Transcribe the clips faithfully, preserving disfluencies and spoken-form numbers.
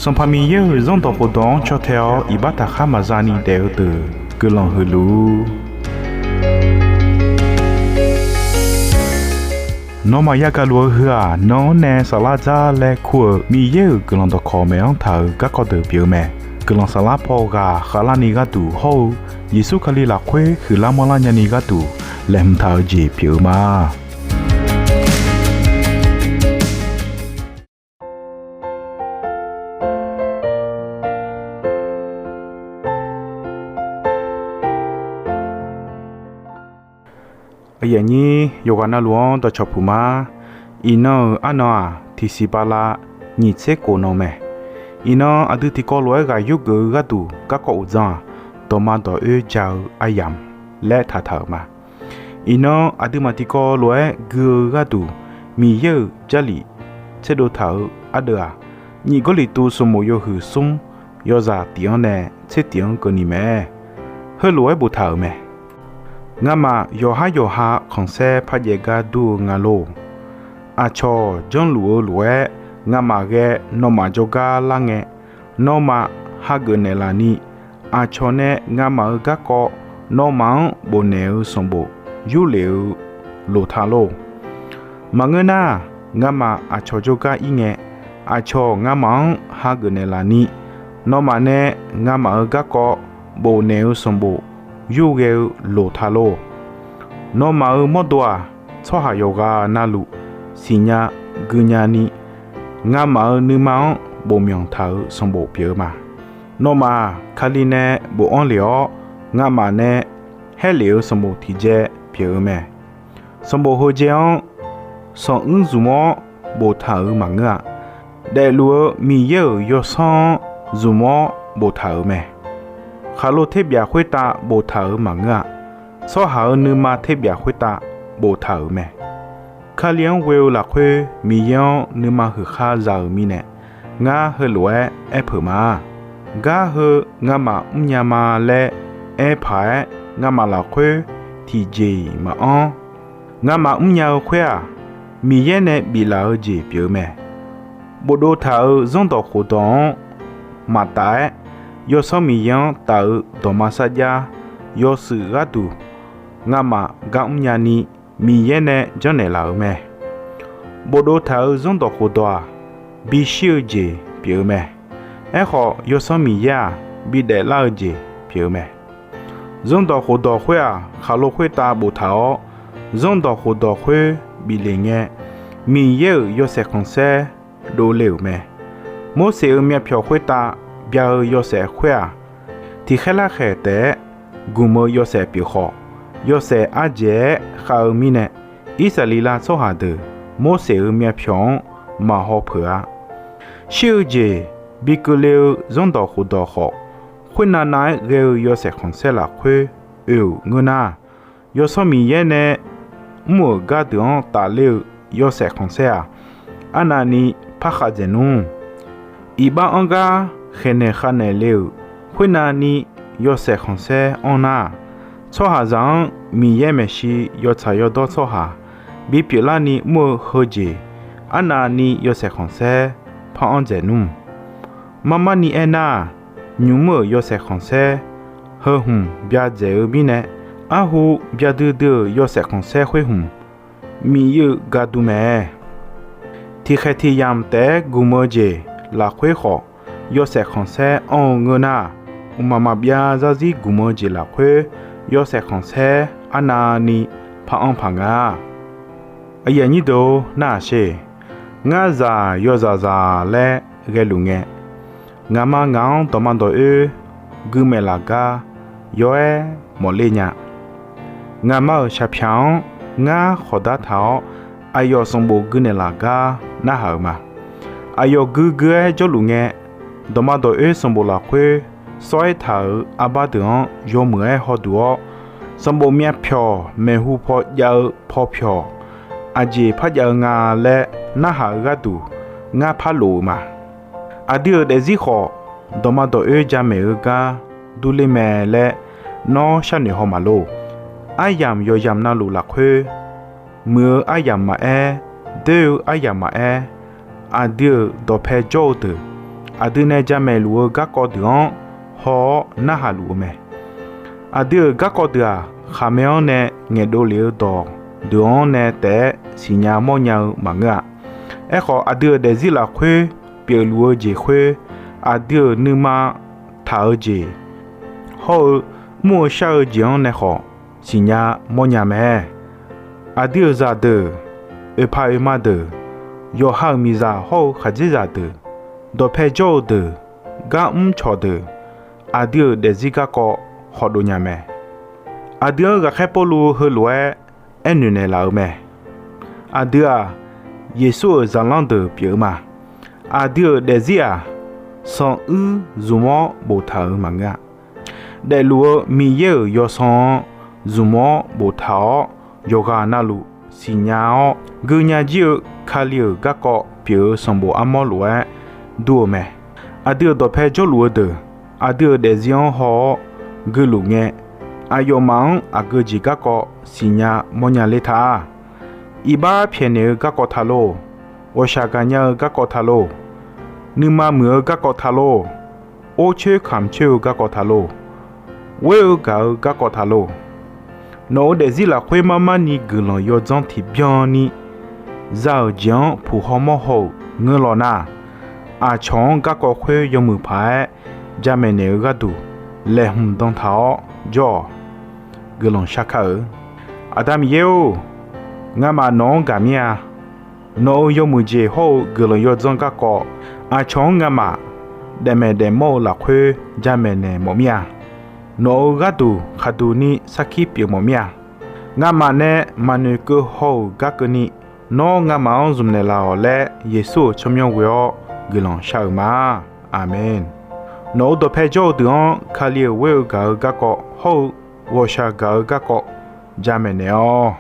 Sanqpaq Miqyaer-euq Zanrdawq khofdawq-anr caw tae-awr iqbax taqkhar maqza ni daef-eu deuq guiqlanq huiq luf-ur. Nawmaf yagaq luf-eu heu-aq, nan-anr nae saflar dzar laer kur-euq Miqyaer-euq guiqlanq dawqkawq maeq-anr taq-euq garkawv deuq pyeuf-eu mae. Guiqlanq saflar paw ghaq khavlarni gharduq hawr-eu Yeqsur Kali lafkhoer huiqlar manrlar nyani gharduq laeqhmq taq-eu jeq pyeuf-eu ma. Aqyuif aqnyir yawqghaq navluf-anr dawqcawq puq ma. Iqnan-euq arnan-aq, tiqsiq bala nyiq tser khof nan mae. Iqnan aqdui tiqkawv lof-aer ghaq yurgeuf-eu gharduq garkawv uqdzan-aq, dawqma dawq oer ja-eu aryamq laer taqtaq-euq ma. Iqnan aqduimaf tiqkawv lof-aer gui-eu gharduq Miqyaer-euq Jarlif tserdov taq-eu ardeuv-aq, nyiq Gawrliqtu sanqbof yawhuiq smr yawzaq tiq-anr nae tser tiq-anr keuvni mae. Heulof-aer boftaq-euq mae. Ngamaf yawqhar yawqha khanqsaer par jaev gar dur-eu nga lor. Aqcawq janrluf-eu lof-aer ngamaf ghae nawmaf jawrgar lar ngae, nawmaf hageuf naeqlaf ni, aqcawq nae ngamaf-euq garkawv nawmaf-anr bofnaeq-eu sanqbof yurlef-eu loq ta lor. Maqngeur nar, ngamaf aqcawq jawrgar ir ngae, aqcawq ngamaf-anr hageuf naeqlaf ni, nawmaf nae ngamaf-euq garkawv bofnaeq-eu sanqbof yurghae-eu loq ta lor. Nawmaf-euq mawrdo-aq, tsawrhaq yawqghaq navluf siqnya guinya ni, ngamaf-euq nuima-anr bofmyanq taq-euq sanqbof pyeuf-eu ma. Nawmaf-aq, Kali nae bofanr lef-awr, ngamaf nae haer lef-eu sanqbof tiq jae pyeuf-eu mae. Sanqbof heu jae-anr sanquir zmq-awr boftaq-euq maqngeur-a. Daefluf-eu Miqyaer-euq Yawsanr-anr zmq-awr boftaq-euq mae. Khaqlo terbyaf khoertav boftaq-euq maqngeur-a. Tsawrhaq-euq nuima terbyaf khoertav boftaq-euq mae. Kali-anr ghoe-eu lafkhoer Miqyaer-anr nuima huiq khar za-euq mirnae, ngar heulof-aer aer peuq ma. Gar heu ngamaf mrnya ma laer aer paq-aer ngamaf lafkhoer tiqjeq-iq maqanr. Ngamaf mrnya-eu khoer-aq, Miqyaer nae biflaf-eu jeq pyeuf-eu mae. Bofdov taq-euq zanrdawq khofdawq-anr maqtaf-aer, Yawsanr Miqyaer-anr taf-eu dawqma sarjax yawshuif gharduq ngamaf gar mrnya ni Miqyaer nae janrnaeq laf-euq mae. Bofdov taq-euq zanrdawq khofdawq-aq, bishir-eu jeq pyeuf-eu mae. Aerkhawf, Yawsanr Miqyaer-aq, bidaef lar-eu jeq pyeuf-eu mae. Zanrdawq khofdawq khoer-aq, khaqlo khoertav boftaq-awr, zanrdawq khofdawq khoer bif le ngae, Miqyaer-euq yawshaef khanqsaer dovle-euq mae. Morseq-euq myavpyawq khoertav bya-eu yawshaef khoer-aq, tiqkhaer larkhaeq taef-aer gmq-eu yawshaef pyeuf khawf, yawshaef ardzaeq-aer khav-eu mirnae, Irsaqleqlav tsawrhaq deuq Morseq-euq myavpyawq-anr maqhaw peuq-a. Shir-eu jeq bi keuvle-eu zanrdawq khofdawq khawf, khoernav nav-aer ghae-eu yawshaef khanqsaer lafkhoer oe-euq ngeur nar, Yawsanr Miqyaer nae mr-euq gardeuq-anr tafler-eu yawshaef khanqsaer-aq, arnavni parkhav dzaeq nmr. Iqbax anr gar khaeqnaeq khavnaeq le-euq khoernavni yawshaef khanqsaer anr nar, tsawrhaqzaq-anr Miqyaer maeqshi yawtsaq yawdawr tsawrhaq bipyeuf larni mr-eu heujeq, arnavni yawshaef khanqsaer par anr dzaeq nmr. Marmarni aernar, nymq mr-euq yawshaef khanqsaer heu hmq byadzaeq-eu mirnae, arhu byadui dui-euq yawshaef khanqsaer khoer hmq Miqyaer-euq gaqduq mae. Tiqkhaeq tiq yamq taef-aer gmq-eu jeq lafkhoer khawf, yawshaef khanqsaer anr-eu ngeur nar, mqmaq maqbyav zarzir gmq-eu jeq lafkhoer yawshaef khanqsaer arnavni par anr paq nga. Aqyuif aqnyir deuq-or, narhaq sher. Ngar zaq yawzaq zaq laer ghaeluf ngae, ngaqma ngaq-anr dawqma dawq oer gui maeqlaf gar yaw-aer mawfler nya. Ngaqma-euq shaqpyaq-anr ngar khawqdar taq-awr, aqyawf sanqbof gui naeqlaf gar narhaq-euq ma. Aqyawf guigui-aer jawrluf ngae, dawqma dawq oer sanqbof lafkhoer sawr-aer taq-euq arbar deuq-anr yawmuiq-aer hawduq-awr, sanqbof myavpyawq maeqhu paw jav-eu paw pyawq aqjeq par jav-eu nga laer narhaq-eu gharduq ngar par lof-euq ma. Aqdui-euq daefzir khawf, dawqma dawq oer jamaeq-eu gar durler mae laer nawr sharnoeq haw maqlor. Aryamq yawqyamq navluf lafkhoer, muiq-eu aryamq maqaer, doer-eu aryamq maqaer, aqdui-euq dawqpae jawr-eu deuq, aqdui nae jamaeq luf-eu garkawv deuq-anr haw-awr narhaq luf-eu mae. Aqdui-euq garkawv deuq-aq, khaqmae-anr nae ngaeqdov lef-eu dawqdeuq-anr nae taef-aer siqnya mawrnya-eu maqngeur-a. Aerkhawf, aqdui-euq daefzir lafkhoer pyeufluf-eu jeq khoer, aqdui-euq nuima taq-eu jeq hawr-eu mr-eu shar-eu jeq-anr nae khawf siqnya mawrnya mae. Aqdui-euq zaqdeuq, oeqpaq oeqma deuq, yawqha-euq miqzaq hawr-eu khaqdzerzaq deuq, dawqpae jawr-eu deuq, gar mr cawq deuq, aqdui-euq daefzir garkawv khawf dov nya mae. Aqdui-anr ghaqkhaer Pawrluv heulof-aer aernoeq naeqlaf-eu mae. Aqdui-aq, Yeqsur-euq zaqlanr deuq pyeuf-eu ma. Aqdui-euq daefzir-aq, sanquir zmq-awr boftaq-euq maqngeur-a. Daefluf-eu Miqyaer-euq yawsanr-anr zmq-awr boftaq-awr, yawqghaq navluf siqnya-awr gui nya jir-eu Kali-euq garkawv pyeuf-eu sanqbof armawr lof-aer dur-eu mae. Aqdui-euq dawqpae jawrluf-eu deuq, aqdui-euq daefzir-anr haw-awr guiluf ngae, aqyawfmaf-anr aqgeu jeq garkawv siqnya mawrnya ler ta-a. Iqbax pyaeqnaeq-eu garkawv ta lor. Ghawqshaq gaqnya-eu garkawv ta lor. Nuima muiq-eu garkawv ta lor. Orcoer kamq coer-eu garkawv ta lor. Ghoer-eu gaq-eu garkawv ta lor. Nawq-euq daefzir lafkhoer mar mar ni guiqlanq yawdzanr tiqbyan ni za-euq jeq-anr puq haw mawr haw-euq ngeur law nar, aqcawq-anr garkawv khoer yawmuiq paq-aer jamaeq naeq-eu gharduq laeqhmq dan taq-awr jawr-awq. Guiqlanq shar kar-eu. Aqda Miqyaer-or, ngamaf nawq-anr gaq mir-a. Nawq-euq yawmuiq jeq hawr-eu guiqlanq yawdzanr garkawv, aqcawq-anr ngamaf daefmaeq daefmawr-eu lafkhoer jamaeq naeq mawf mir-a. Nawq-euq gharduq khaqduq ni sarkir pyeuf mawf mir-a. Ngamaf nae maqnoeq keuv haw-euq gar keuvni, nawr ngamaf-anr zmq naeqlaf-awq laer Yeqsur-euq tsawrmyanr ghoe-awr guiqlanq shar-euq ma. Aqmeq. Nawq-euq dawqpae jawr-eu deuq-anr Kali-euq ghoer-eu gaq-eu garkawv hawr-eu ghawqshaq gaq-eu garkawv jamaeq naeq-awq.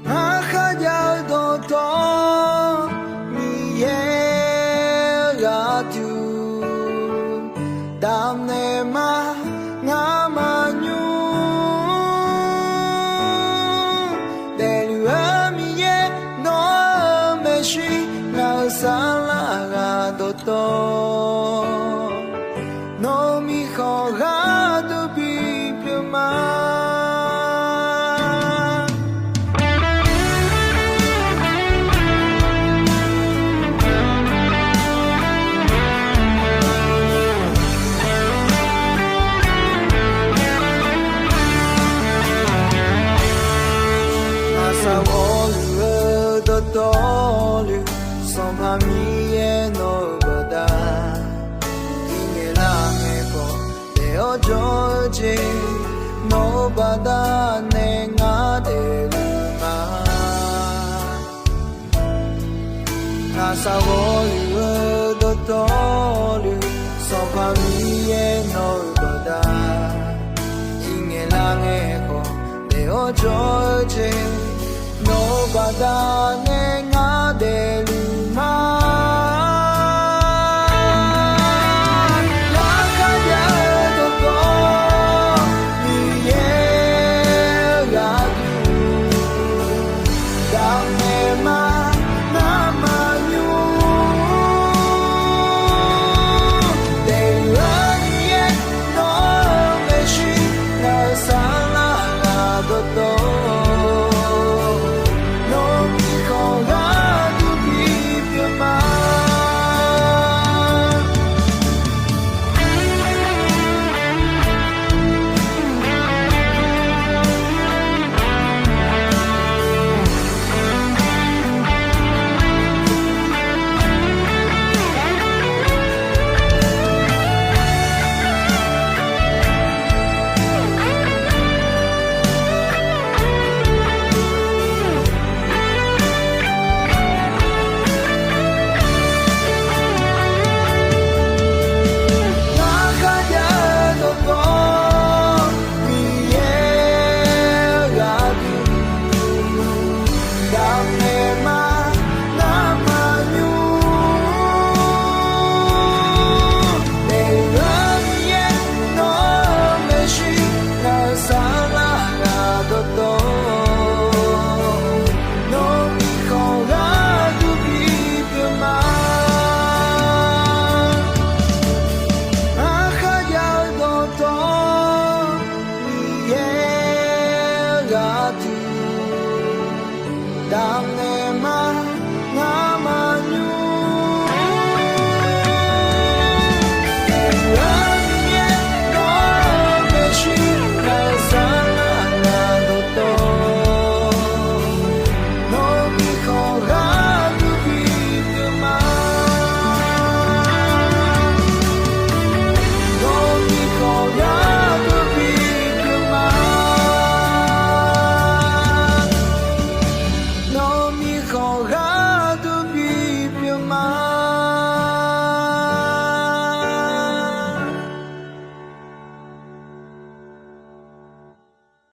Ngar kharjav-eu dawqtawvluf, Miqyaer-eu gharduq damqnaeq ma. Ngar maqnymr daefluf-eu Miqyaer, nawr-eu maeqshi, ngaq-euq saflar ghaq dawqtawv, nawq-euq mirkhanq gharduq bipyeuf ma. Aqsaq ghawqluf-eu dawqtawvluf, Sanqpaq Miqyaer nawq-eu baqda, iqngaeq lar ngaeq khawf daef-awr jawr-eu jeq, nawq-eu baqda nae ngar daefluf ma. Aqsaq ghawqluf-eu dawqtawvluf, Sanqpaq Miqyaer nawq-eu baqda, iqngaeq lar ngaeq khawf daef-awr jawr-eu jeq, nawq-eu baqda nae ngar daefluf ma. Ngar kharjav-eu dawqtawvluf, Miqyaer-eu gharduq damqnaeq ma. Ngar maqnymr daefluf-eu Miqyaer, nawr-eu maeqshi, ngaq-euq saflar ghaq dawqtawv, nawq-eu mirkhanq gharduq bipyeuf ma. damq-eu